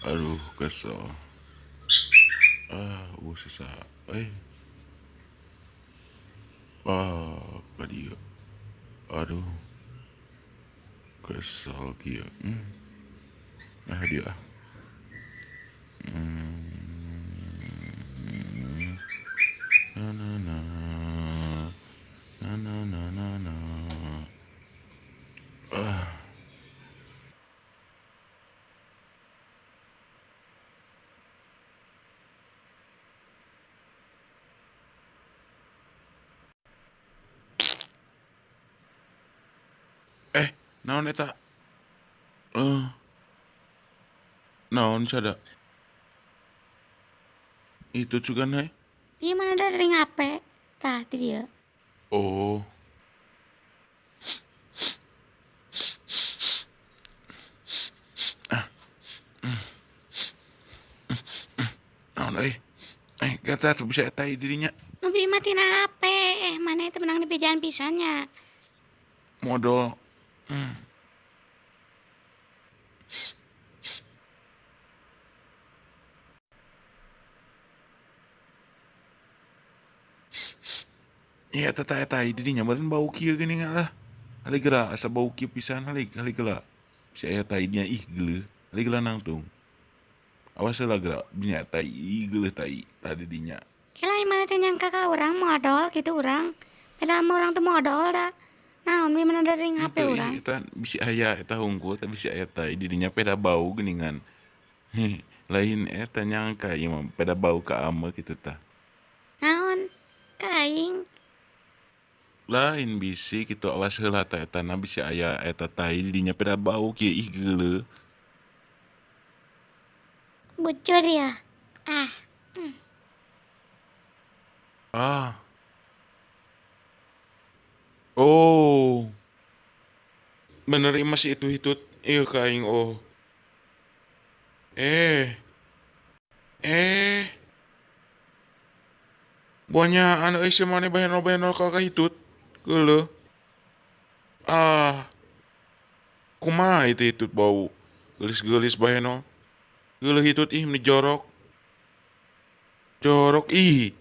Aduh, kesel. Ah, sesa. Eh. Ah, ka dieu. Aduh. Kesel kieu. Ah, dia. Na na na. Na na na na na. Ah. Naon eta? Naon sada? Itu juga naik. Iya mana ada ring HP? Tah, ti dieu. Oh. Naon euy? Kata tuh bisa eta dirinya. Nu bi mah tina HP. Mana itu menang di bejaan pisannya. Modal. Iya, eta eta dirinya meureun bau kieu geuning lah. Hali geura asa bau kieu pisan hali hali geura. Bisa aya tai nya ih geuleuh. Hali geura nangtung. Awas heula geura nya tai geuleuh tai tadi dinya. Kela mana teh nyangka ka urang modal gitu urang. Beda sama urang teh modal da. Naon we mana dari HP urang. Eta bisi aya eta hungkul teh bisi aya tai dirinya peda bau geuningan. Lain eta nyangka ieu mah peda bau ka ame kitu tah. Naon? Ka aing. Lain bisi kitu awas heula tah eta na bisi aya eta tai didinya peda bau kieu ih geuleuh. Bocor ya. Ah. Ah. Oh. Bener ieu masih itu hitut ieu ka aing oh. Buahnya anu euy si maneh bahenol-bahenol ka hitut. Geuleuh. Ah. Kumaha itu hitut bau. Geulis-geulis bahenol. Geuleuh hitut ih meni jorok. Jorok ih.